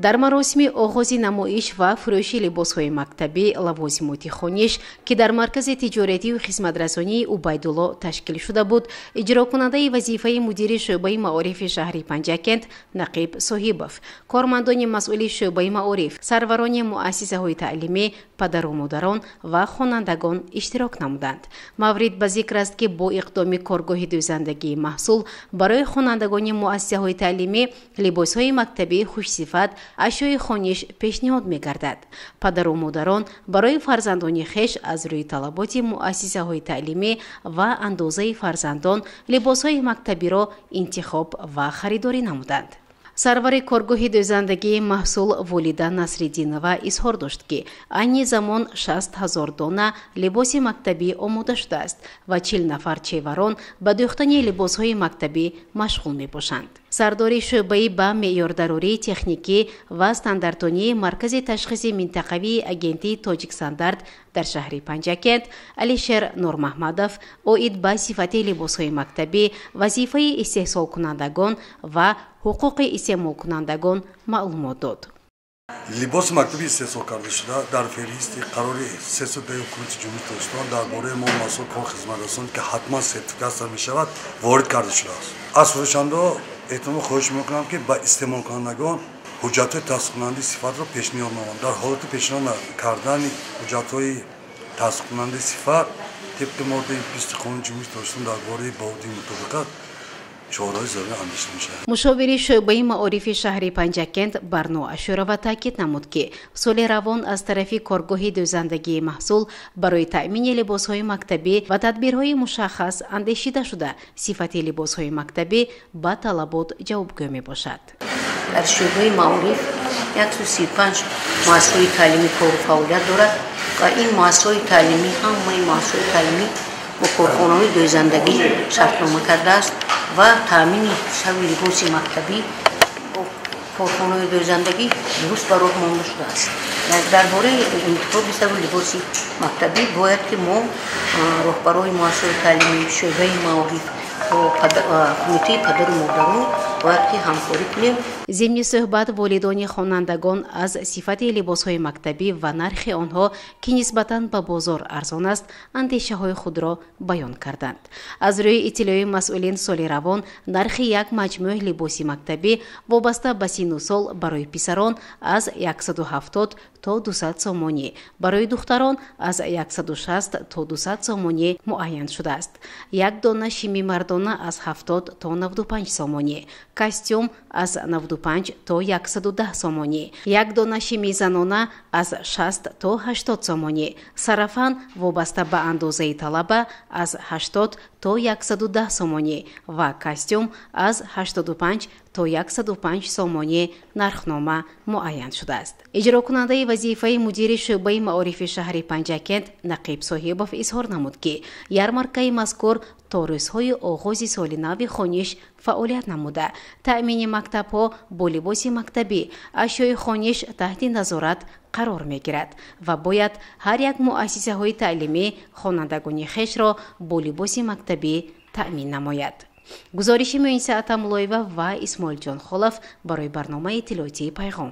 Дар маросими оғози намоиш ва фурӯши либосҳои мактабӣ, лавозимоти хониш, ки дар маркази тиҷоратию хизматрасонии Убайдулло ташкил шуда буд, иҷрокунандаи вазифаи мудири шӯъбаи маорифи шаҳри Панҷакент Нақиб Соҳибов, кормандони масъули шӯъбаи маориф, сарварони муассисаҳои таълимӣ, падару модарон ва хонандагон иштирок намуданд. Маврид ба зикр аст, ки бо иқдоми коргоҳи дӯзандагии маҳсул барои хонандагони муассисаҳои таълимӣ либосҳои мактабии хушсифат, ашёи хониш пешниҳод мегардад. Падару модарон барои фарзандони хеш аз рӯи талаботи муассисаҳои таълимӣ ва андозаи фарзандон либосҳои мактабиро интихоб ва харидорӣ намуданд. Сарвари коргоҳи дӯзандагии маҳсул Волида Насриддинова изҳор дошт, ки айни замон 60 ҳазор дона либоси мактабӣ омода шудааст ва 40 нафар чеварон ба дӯхтани либосҳои мактабӣ машғул мебошанд. Сардори шӯъбаи ба меъёрдарории техникӣ ва стандартонии Маркази ташхиси минтақавии агентии Тоҷикстандарт дар шаҳри Панҷакент Алишер Нурмаҳмадов оид ба сифати либосҳои мактабӣ, вазифаи истеҳсолкунандагон ва ҳуқуқи истеъмолкунандагон маълумот дод. Либоси мактабӣ истеҳсол карда шуда дар феҳристи қарори 310 Ҳукумати Ҷумҳурии Тоҷикистон дар бораи мол, маҳсул, кор, хизматрасон, ки ҳатман сертификатсия мешавад, ворид карда шудааст. Аз фурӯшандаҳо эҳтимол хоҳиш мекунам, ки ба истеъмолкунандагон ҳуҷҷатҳои тасдиқкунандаи сифатро пешниҳод намоянд. Дар ҳолати пешниҳод кардани ҳуҷҷатҳои тасдиқкунандаи сифат тибқи моддаи 20 Қонуни Ҷумҳурии Тоҷикистон дар бораи баҳодиҳии мутобиқат чораҳои зарурӣ андешида мешавад. Мушовири шӯъбаи маорифи шаҳри Панҷакент Барно Ашурова таъкид намуд, ки соли равон аз тарафи коргоҳи дӯзандагии маҳсул барои таъмини либосҳои мактабӣ ва тадбирҳои мушаххас андешида шуда, сифати либосҳои мактабӣ ба талабот ҷавобгӯ мебошад. Дар шӯъбаи маориф 135 муассисаҳои таълимӣ кору фаъолият дорад ва ин муассисаҳои таълимӣ, ҳамаи муассисаҳои таълимӣ бо корхонаҳои дӯзандагӣ шартнома кардааст ва таъмини сави либоси мактабӣ бо корхонаҳои дӯзандагӣ дуруст ба роҳ монда шудааст. Дар бораи интихоби сави либоси мактабӣ бояд ки мо, роҳбарони муассисаҳои таълимӣ, шӯъбаи маориф бо кумитаи падару модарон бояд ки ҳамкорӣ кунем. Зимни суҳбат волидони хонандагон аз сифати либосҳои мактабӣ ва нархи онҳо, ки нисбатан ба бозор арзон аст, андешаҳои худро баён карданд. Аз рӯи иттилои масъулин, соли равон нархи як маҷмӯъ либоси мактабӣ вобаста ба сину сол барои писарон аз 170 то 200 сомонӣ, барои духтарон аз 160 то 200 сомонӣ муайян шудааст. Як дона шими мардона аз 70 то 95 сомонӣ, костюм аз 95 то 110 сомонӣ, як дона шими занона аз 60 то 80 сомонӣ, сарафан вобаста ба андозаи талаба аз 80 то 110 сомонӣ ва костюм аз 85 то 105 сомонӣ нархнома муайян шудааст. Иҷрокунандаи вазифаи мудири шӯъбаи маорифи шаҳри Панҷакент Нақиб Соҳибов изҳор намуд, ки ярмаркаи мазкур то рӯзҳои оғози соли нави хониш фаъолият намуда, таъмини мактабҳо бо либоси мактабӣ, ашёи хониш таҳти назорат қарор мегирад ва бояд ҳар як муассисаҳои таълимӣ хонандагони хешро бо либоси мактабӣ таъмин намояд. Гузориши Муинса Атамуллоева ва Исмоилҷон Холов барои барномаи иттилоотии Пайғом.